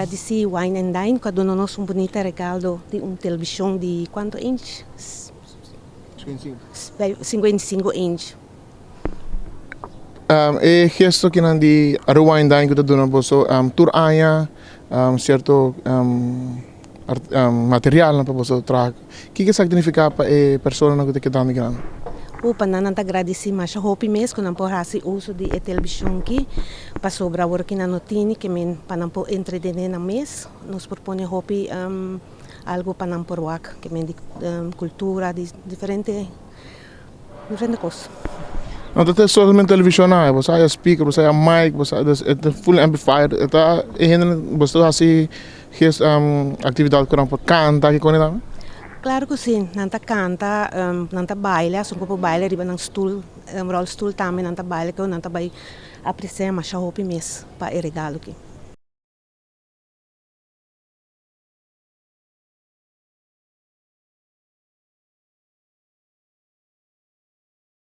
gradisí Wine and Dine ku a duna nos un bunita regalo di un televishon di kuantu inch? 55 inch. E gesto kinan di Aruba Wine and Dine ku ta duna boso tur aña sierto materialnan pa boso traha, kiko esaki ta nifiká pa e personanan ku ta kedando kinan? Pa nan nan ta gradisí masha hopi mes ku nan por hasi uso di e televishon aki, pasobra awor ki nan no tini ke men pa nan por entretené nan mes, nos por pone hopi algu pa nan por wak, ke men di kultura, di diferente. Diferente kos. No ta solamente televishon nan, bo sa haya speaker, bo sa haya mic, bo sa e ta full amplifier, e ta e hende bo ta hasi ges actividad ku nan por kanta ki kos tambe? Klaro ku si, nan ta kanta, nan ta baila, asun ku por baila riba nan stul, rolstoel tambe nan ta baila, nan ta bai apresia masha hopi mes pa e regalo aki.